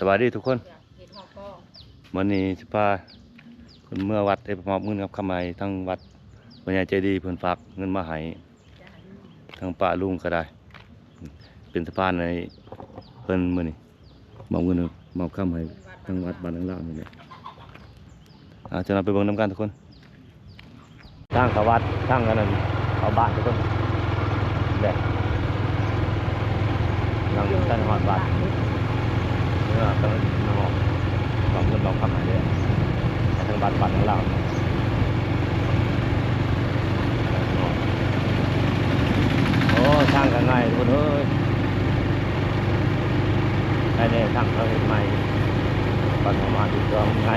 ສະບາຍດີທຸກຄົນ. ມື້ນີ້ຊິພາເພິ່ນເມືອວັດ ໄປມອບເງິນກັບຄຳໃຫ້ທາງວັດ. ຜູ້ໃຫຍ່ໃຈດີເພິ່ນຝາກເງິນມາໃຫ້ທາງປ້າລຸງກໍໄດ້ ເປັນສະພານໃຫ້ເພິ່ນມື້ນີ້. ມອບເງິນມອບຄຳໃຫ້ທາງວັດບ້ານນາງລາວນີ້ແຫຼະ. ອາ ຈະນຳໄປເບິ່ງນຳກັນທຸກຄົນ. ທາງເຂົ້າວັດ ທາງອັນນັ້ນເຂົ້າບ້ານທຸກຄົນ. ແຫຼະ ຍັງບໍ່ທັນຮອດວັດ. ເອີ ກຳລັງມາຮອດ ມອບເງິນມອບຄຳໃຫ້ເດ້ ທາງວັດບ້ານນາງລາວ. ໂອ້ ທາງກໍງ່າຍທຸກຄົນເອີຍ. ໄດ້ແນ່ ທາງເຂົາເຮັດໃໝ່ ບັດເຂົ້າມາຖືກຕ້ອງໄງ.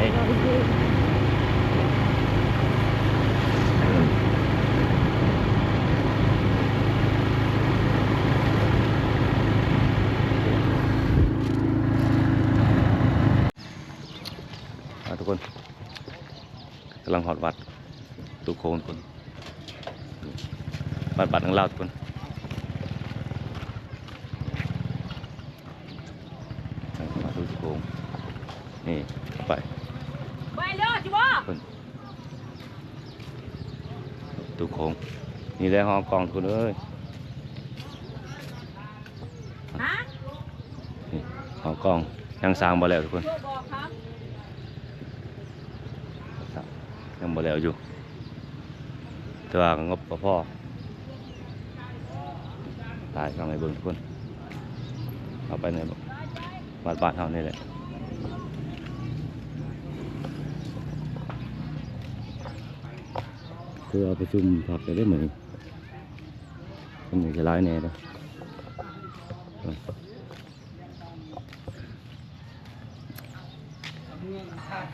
ອ່າ ທຸກຄົນ ກຳລັງຮອດວັດ ຕູ້ໂຄ້ງທຸກຄົນ. ວັດ ວັດຂອງລາວທຸກຄົນ. ມາດູຕູ້ໂຄ້ງ ນີ້ ໄປ ໄປເລີຍ ຊິບໍ່ ເພິ່ນ ຕູ້ໂຄ້ງ ນີ້ແຫຼະ ຫໍກອງທຸກຄົນເອີຍ. ຮະ ນີ້ຫໍກອງ ຍັງສ້າງບໍ່ແລ້ວທຸກຄົນ ຍັງບໍ່ແລ້ວຢູ່ ແຕ່ວ່າງົບກໍພໍ ຖ່າຍເຂົ້າໃຫ້ເບິ່ງທຸກຄົນ. ເຂົ້າໄປໃນວັດບ້ານເຮົານີ້ແຫຼະ ຄືວ່າປະຊຸມພັກໄດ້ມື້ນີ້ ຄົນນີ້ຊິຫຼາຍແດ່ເດ້.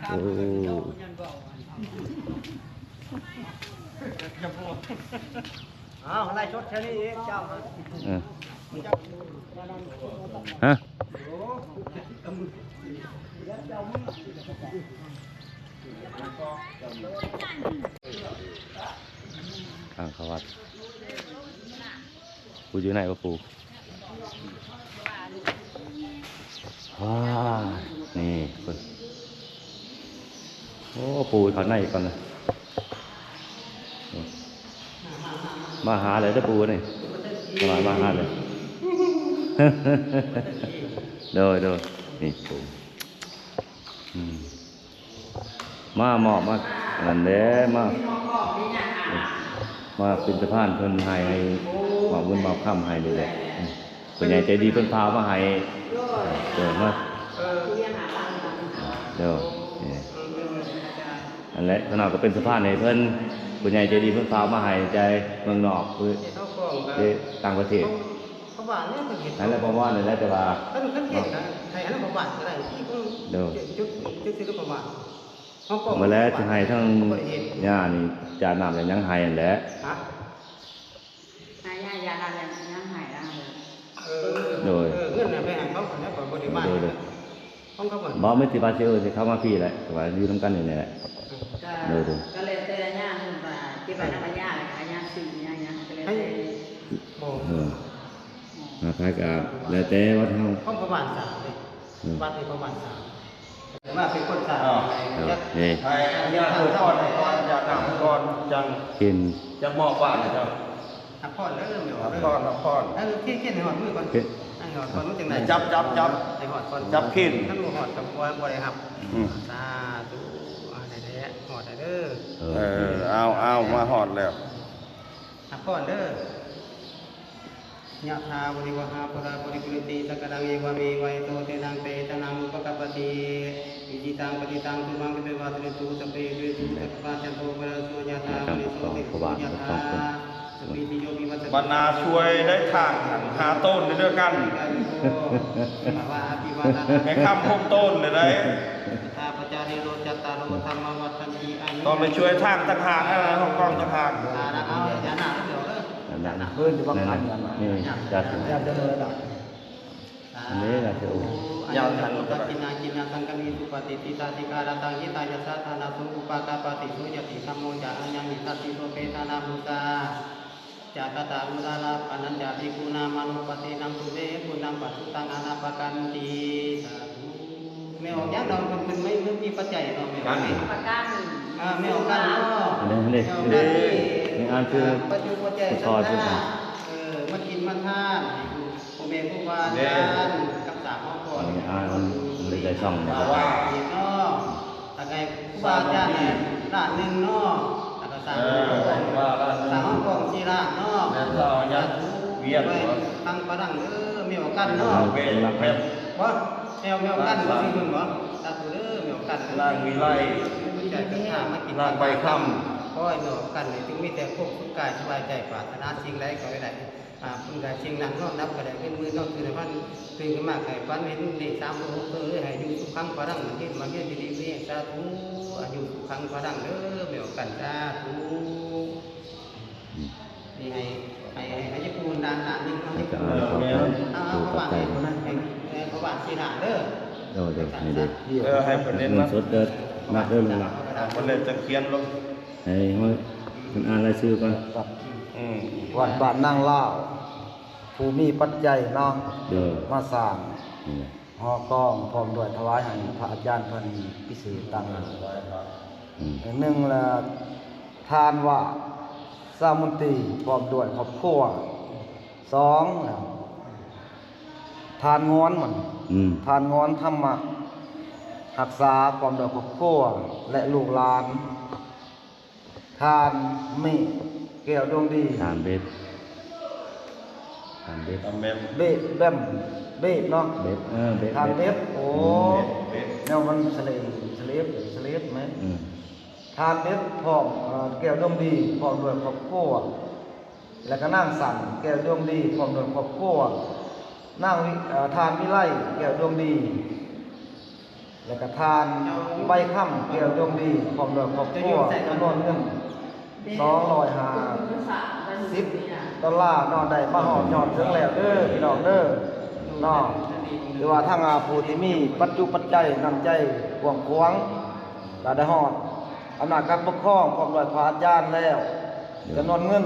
ໂອ້ ອ້າວ ໄລຟ໌ສົດແຖວນີ້ອີກເຈົ້າ ເອີ ຮະ ທາງເຂົ້າວັດ ປູຢູ່ໃນບໍ່ປູ? ວ້າ ນີ້ເພິ່ນ ໂອ້ ປູເຂົ້າໃນກ່ອນນະ. ມາຫາແລ້ວເດີປູນີ້ ມາ ມາຫາແລ້ວ ໂດຍ ໂດຍ ນີ້ປູ ອືມ. ມາມອບ ມາອັນນັ້ນແຫຼະ ມາ ມາເປັນສະພານເພິ່ນໃຫ້ ໃຫ້ມອບເງິນມອບຄຳໃຫ້ນີ້ແຫຼະ. ອືມ ຜູ້ໃຫຍ່ໃຈດີເພິ່ນພາມາໃຫ້ ເດີມາ ເດີ ນີ້ ອັນແຫຼະ ຂ້ານ້ອຍກໍເປັນສະພານໃຫ້ເພິ່ນ. ຜູ້ໃຫຍ່ໃຈດີເພິ່ນພາມາໃຫ້ ຈາກເມືອງນອກ ເອີ ຕ່າງປະເທດ. ພໍ່ບ້ານແຫຼະເພິ່ນເຮັດ ນັ້ນແຫຼະ ພໍ່ບ້ານນັ້ນແຫຼະ ແຕ່ວ່າ ຄັນ ຄັນເຮັດນະ ໃຫ້ອັນນັ້ນພໍ່ບ້ານກໍໄດ້ ທີ່ຄົນ ໂດຍ ຈຸດ ຈຸດ ຈຸດ ຄືພໍ່ບ້ານ ເອົາກ້ອງ ເມື່ອແລະ ຊິໃຫ້ທາງ ບໍ່ໄດ້ເຮັດ ຍ່ານີ້ຈາດນ້ຳຈາດຫຍັງໃຫ້ຫັ້ນແຫຼະ. ຮະ ໃຫ້ຍ່າຈາດນ້ຳຈາດຫຍັງໃຫ້ລະ ເອີ ໂດຍ ເອີ ເງິນນະໄປໃຫ້ເຂົາ ແລ້ວກໍບໍ່ໄດ້ມາ ໂດຍ ໂດຍ ຂອງເຂົາບໍ່ ບໍ່ ມີແຕ່ວ່າຊິເອີ້ນໃຫ້ເຂົາມາພີ້ແຫຼະ ແຕ່ວ່າຢູ່ນຳກັນນີ້ແຫຼະ ກໍ ໂດຍ ໂດຍ ກໍແລ້ວແຕ່ຍ່າເພິ່ນວ່າເກັບໄວ້ນຳອາຍາ ແລ້ວອາຍາຊື້ຫຍັງຫຍັງ ກໍແລ້ວແຕ່ ບໍ່ ເອີ ອາ ໃຜກໍແລ້ວແຕ່ວັດເຮົາ ຂອງປະມານສາມເດ້ ອືມ ວັດນີ້ປະມານສາມ ວ່າເປັນຄົນສ້າງ ເອີ ນີ້ ໃຫ້ອາຍາອວຍພອນໃຫ້ກ່ອນ ຢາດນ້ຳກ່ອນ ຈັ່ງກິນ ຈັ່ງມອບບາດໃຫ້ເຈົ້າ ຮັບພອນເດີ ຮັບພອນ ຮັບພອນ ເອີ ກິນ ກິນໃຫ້ຮອດມືກ່ອນ ກິນ ໃຫ້ຮອດກ່ອນ ມັນຈັ່ງໃດ ຈັບ ຈັບ ຈັບ ໃຫ້ຮອດກ່ອນ ຈັບກິນ ຄັນບໍ່ຮອດກໍບໍ່ ບໍ່ໄດ້ຮັບ ອືມ ສາທຸ ອາ ໄດ້ແລ້ວ ຮອດແລ້ວເດີ ເອີ ເອີ ເອົາ ເອົາ ມາຮອດແລ້ວ ຮັບພອນເດີ. Yathā vārivahā pūrā paripūrenti sāgaraṃ, evameva ito dinnaṃ petānaṃ upakappati. Icchitaṃ patthitaṃ tumhaṃ khippameva samijjhatu, sabbe pūrentu saṅkappā, cando pannaraso yathā, maṇi jotiraso yathā. Sabbītiyo vivajjantu, ບັນນາຊ່ວຍໄດ້ທາງຫາໂຕນເດີກັນ Yathā vārivahā pūrā paripūrenti sāgaraṃ, evameva ito dinnaṃ petānaṃ upakappati. Icchitaṃ patthitaṃ tumhaṃ khippameva samijjhatu, sabbe pūrentu saṅkappā, cando pannaraso yathā, maṇi jotiraso yathā. ຕ້ອງໄດ້ຊ່ວຍທາງທະຫານ ເອີ ຫ້ອງກອງທະຫານ ນັ້ນນະ ເພິ່ນຈະບັງຄັບ ນັ້ນນະ ນີ້ ຈາດ ຈາດເດີນລະດັບ ອັນນີ້ນະ ເຈົ້າ Ayaṃ kho dakkhiṇā, kiṇṇaṃ saṅghamhi supatiṭṭhitā, dīgharattaṃ hitāyassa, ṭhānaso upakappati. So ñātidhammo ca ayaṃ nidassito, petāna pūjā ca katā uḷārā, pāṇañca bhikkhūnamanuppadinnaṃ, tumhe puññaṃ pasutaṃ anappakanti. Sādhu. ໃຈເນາະ ແມ່ອອກກັນ ປະກັນ ອ່າ ແມ່ອອກກັນເນາະ ອັນນີ້ ອັນນີ້ ແມ່ອອກກັນນີ້ ນີ້ອ່ານຊື່ ອ່າ ປັດຈຸປັດໄຈສັດທາ ເອີ ມາກິນມາທານໃຫ້ພໍ່ແມ່ຄູບາອາຈານ ກັບສາວເຮົາກ່ອນ ອັນນີ້ອ່ານ ອັນນີ້ໄດ້ຊ່ອງນີ້ ເນາະ ແລ້ວໃຫ້ຄູບາອາຈານລ້ານໜຶ່ງເນາະ ແລ້ວກໍສ້າງ ເອີ ໃຫ້ຄູບາລ້ານໜຶ່ງ ສ້າງຫ້ອງກອງສີ່ລ້ານເນາະ ແມ່ນ ສາທຸ ວຽນ ໄວ້ຟັງຝຣັ່ງເດີ ແມ່ອອກກັນເນາະ ເອີ ເປັນ ເປັນ ບໍ່ ແມ່ ແມ່ອອກກັນ ສາທຸ ຊື່ເພິ່ນບໍ່? ສາທຸເດີ ແມ່ອອກກັນເດີ ນາງວິໄລ ຜູ້ໃຫຍ່ສັດທາມາກິນ ນາງໃບຄຳ ຂໍໃຫ້ແມ່ອອກກັນນີ້ ຈົ່ງມີແຕ່ຄວາມສຸກກາຍສະບາຍໃຈ ປາດຖະໜາສິ່ງໃດກໍໃຫ້ໄດ້ ອ່າ ບຸນກາຍສິ່ງນັ້ນ ນອນຫຼັບກໍໄດ້ເງິນໝື່ນ ນອນຕື່ນໃຫ້ພັນ ຕື່ນຂຶ້ນມາໃຫ້ຝັນເຫັນເລກສາມໂຕຫົກໂຕ ໃຫ້ຢູ່ສຸຂັງພະລັງ ເຮັດມາເຮັດດີໆ ສາທຸ ອາຍຸສຸຂັງພະລັງເດີ ແມ່ອອກກັນ ສາທຸ. ອືມ ນີ້ໃຫ້ ໃຫ້ ໃຫ້ ໃຫ້ຍາປູນດ້ານ ດ້ານໜຶ່ງເນາະ ຍາປູນ ເອີ ແມ່ນ ເອົາ ເອົາ ເອົາ ເອົາ ເອົາ ເອົາ ເອົາ ເອົາ ເອົາ ເອົາ ເອົາ ເອົາ ເອີ ໃຫ້ເພິ່ນເຮັດ ເງິນ ເງິນສົດເດີ ນັບເດີ ລຸງ ນັບ ເອົາ ເພິ່ນເລີຍຈະຂຽນລົງ ໃຫ້ເຮົາ ເພິ່ນອ່ານລາຍຊື່ກ່ອນ ອືມ ວັດບ້ານນາງລາວ ຜູ້ມີປັດໄຈເນາະ ເດີ ມາສ້າງ ນີ້ແຫຼະ ຫໍກອງ ພ້ອມດ້ວຍຖວາຍໃຫ້ພະອາຈານເພິ່ນພິເສດຕ່າງຫາກ ອືມ ໜຶ່ງລະ ທ່ານວ່າ ສາມົນຕີ ພ້ອມດ້ວຍຄອບຄົວ ສອງລະ ທ່ານງອນ ມັນ ອືມ ທ່ານງອນ ທຳມະຮັກສາ ພ້ອມດ້ວຍຄອບຄົວ ແລະ ລູກຫຼານ. ທ່ານເມກ ແກ້ວດວງດີ ທ່ານເບັບ ທ່ານເບັບ ທ່ານເບັບ ເບະ ແບມ ເບະເນາະ ເບັບ ເອີ ເບັບ ທ່ານເບັບ ເບັບ ໂອ້ ອືມ ເບັບ ເບັບ ແນວມັນສະເຫຼ ສະເຫຼບ ສະເຫຼບແມ່ນ ອືມ ທ່ານເບັບ ພ້ອມ ເອີ ແກ້ວດວງດີ ພ້ອມດ້ວຍຄອບຄົວ ແລະກະນາງສັນ ແກ້ວດວງດີ ພ້ອມດ້ວຍຄອບຄົວ ນາງວິ ເອີ ທ່ານວິໄລ ແກ້ວດວງດີ ແລະກະທ່ານໃບຄຳ ແກ້ວດວງດີ ພ້ອມດ້ວຍຄອບຄົວ ຈຳນວນເງິນສອງຮ້ອຍຫ້າສິບໂດລາເນາະ ໄດ້ມາຮອດຍອດເຖິງແລ້ວເດີພີ່ນ້ອງເດີເນາະ ຖືວ່າທາງ ອາ ຜູ້ທີ່ມີປັດຈຸປັດໄຈ ນ້ຳໃຈກວ້າງຂວາງ ກະໄດ້ຮອດອຳນາດການປົກຄອງ ພ້ອມດ້ວຍພະອາຈານແລ້ວ ຈຳນວນເງິນ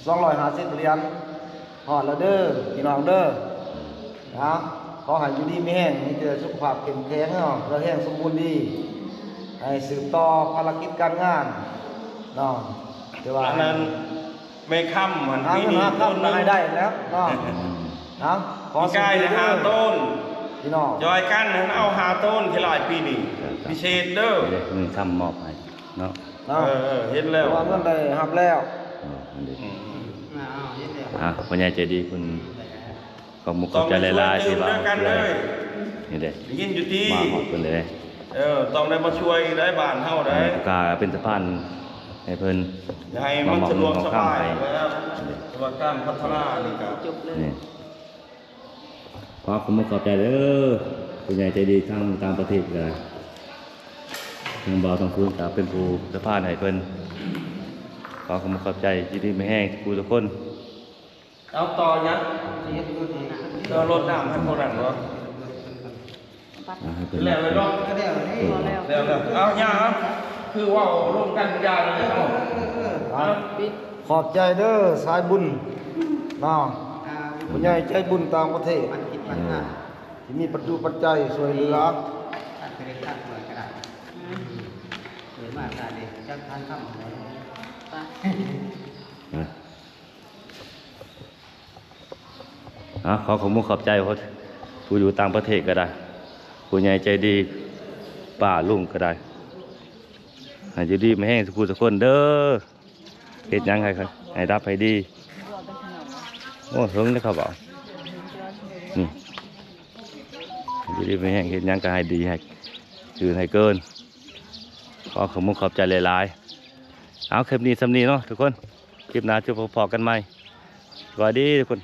ສອງຮ້ອຍຫ້າສິບຫຼຽນ ຮອດແລ້ວເດີພີ່ນ້ອງເດີ ນະ ຂໍໃຫ້ຢູ່ດີມີແຮງ ມີແຕ່ສຸຂະພາບເຂັ້ມແຂງເນາະ ແຂງແຮງສົມບູນດີ ໃຫ້ສືບຕໍ່ພາລະກິດການງານເນາະ ແຕ່ວ່າ ອັນນັ້ນ ແມ່ຄຳຫັ້ນ ຫາເງິນຫາຄຳກໍໃຫ້ໄດ້ແລ້ວເນາະ ອືມ ເນາະ ຂໍ ປີກາຍໄດ້ຫ້າໂຕນ ພີ່ນ້ອງ ຈອຍກັນຫັ້ນເອົາຫ້າໂຕນ ທີ່ຫຼາຍປີນີ້ ຈ້ະ ຈ້ະ ພິເສດເດີ ນີ້ເງິນຄຳມອບໃຫ້ເນາະ ເນາະ ເອີ ເອີ ເຫັນແລ້ວ ວ່າເງິນໄດ້ຮັບແລ້ວ ເອີ ອັນນີ້ ອືມ ອ່າ ເຫັນແລ້ວ ອ່າ ພໍ່ໃຫຍ່ໃຈດີເພິ່ນ ຂອບມຸກຂອບໃຈຫຼາຍໆ ທີ່ວ່າມາຊ່ວຍ ນີ້ເດ້ ໄດ້ຍິນຢູ່ຕິ ມາຮອດເພິ່ນເດ້ ເອີ ຕ້ອງໄດ້ມາຊ່ວຍໄດ້ບ້ານເຮົາໄດ້ ກະເປັນສະພານໃຫ້ເພິ່ນ ຢາກໃຫ້ມັນສະດວກສະບາຍແລ້ວ ແຕ່ວ່າການພັດທະນານີ້ກະ ນີ້ ຂໍຂອບມຸກຂອບໃຈເດີ ຜູ້ໃຫຍ່ໃຈດີທາງຕ່າງປະເທດກະ ທາງບ່າວທອງຄູນກະເປັນຜູ້ສະພານໃຫ້ເພິ່ນ ຂໍຂອບມຸກຂອບໃຈ ຢູ່ດີມີແຮງທຸກຜູ້ທຸກຄົນ. ເອົາຕໍ່ຫຍັງ ເອົາລົດນ້ຳໃຫ້ພວກນັ້ນບໍ່ ອ່າ ໃຫ້ເພິ່ນ ແລ້ວເລີຍເນາະ ແລ້ວ ແລ້ວ ເອົາ ຢ່າ ຄືເວົ້າລົມກັນຢ່າເລີຍເນາະ ເອີ ເອີ ເອີ ເອົາ ຂອບໃຈເດີ ສາຍບຸນເນາະ ອ່າ ຜູ້ໃຫຍ່ໃຈບຸນຕ່າງປະເທດ ທີ່ມີປັດຈຸປັດໄຈຊ່ວຍເຫຼືອ ເອີ ມາຊາເດ ຈັກທານຄຳ ນະ. ອ່າ ຂໍຂອບມຸກຂອບໃຈຜູ້ຢູ່ຕ່າງປະເທດກໍໄດ້ ຜູ້ໃຫຍ່ໃຈດີ ປ້າລຸງກໍໄດ້ ໃຫ້ຢູ່ດີມີແຮງທຸກຜູ້ທຸກຄົນເດີ ເຮັດຫຍັງໃຫ້ ໃຫ້ດັບໃຫ້ດີ ໂອ້ ເຖິງແລ້ວເຂົາເວົ້າ ນີ້ ຢູ່ດີມີແຮງ ເຮັດຫຍັງກໍໃຫ້ດີ ໃຫ້ເກີນ ໃຫ້ເກີນ ຂໍຂອບມຸກຂອບໃຈຫຼາຍໆ ເອົາ ຄລິບນີ້ສ່ຳນີ້ເນາະທຸກຄົນ ຄລິບໜ້າຈະພົບພໍ້ກັນໃໝ່ ສະບາຍດີທຸກຄົນ.